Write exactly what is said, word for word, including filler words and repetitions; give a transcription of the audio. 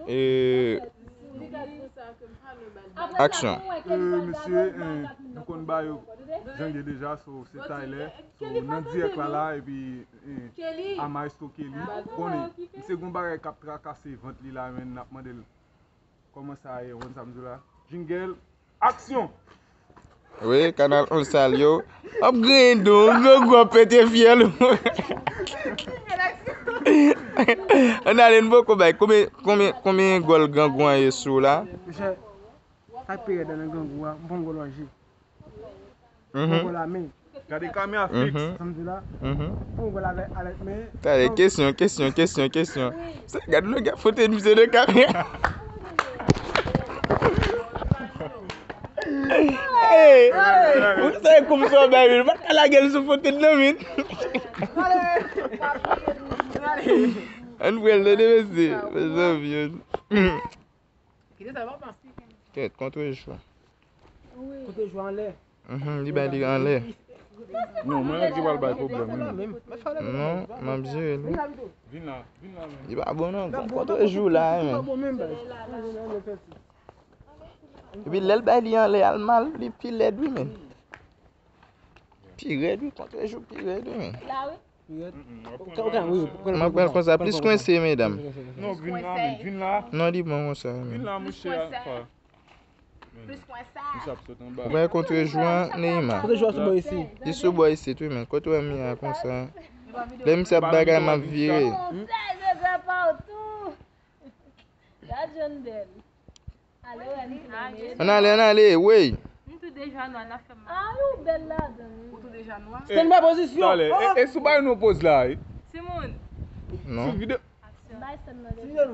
E, aksyon. Euh, mesye, euh, nou konn ba yo Jangye deja, so se Tyler. So nan dirèk la la, epi, euh, a Maestro Kelly. Konnen, misye gon bagay k ap trakase vant li la, men n ap mande l kòman sa ye, ou konn sa m di w la. Jingle, aksyon! Wi, kanal on sal yo. Ap griyen do, grangou ap pete fyèl. Ann ale, n poko bay. Konbyen, konbyen, konbyen gòl grangou an ye sou la? Monchè, sa k pi rèd nan grangou a, m pran gòl an je. M pran gòl a men. Gade kamera fiks. Sa m di la. M pran gòl avèk, avèk men. Tande, kesyon, kesyon, kesyon, kesyon. Sa, gade lè gade foto misye nan kamera. Hey, ou sa e koum sa w bay, men. Pa t ka lage l sou foto nan men. Ann pran l tande, mesye. Mezanmi. Kèt, kontre jou. Kontre jou anlè. Mhm, li bay li anlè. Non, mwen menm ki pral bay pwoblèm, wi. Non, m ap jere l, wi. Vin la, vin la, men. Li pa bon non, kontre jou la, men. Epi lè l bay li anlè, al mal, li pi lèd, wi, men. Pi rèd, wi, kontre jou pi rèd, wi, men. M ap pran l konsa, plis kwense, medam. Non, vin la, men, vin la. Non, li bon konsa, men. Vin la, monchè, Alpha. Plis kwense. Misye ap sot anba. Ou wè kontre jou an, Neymar. Kontre jou an sou bò isit. Li sou bò isit, wi, men. Kote w wè m ye a konsa? Lè misye ap bagay, m ap vire. Ann ale, ann ale, wey. M tou deja nwa, n ap fè m mal. Ay, ou bèl ladan, wi. Ou tou deja nwa? Stand by pozisyon. Talè, e, e si w bay nou poz la, wi? Timoun. Non. Sou vide- Bay stand nan deja.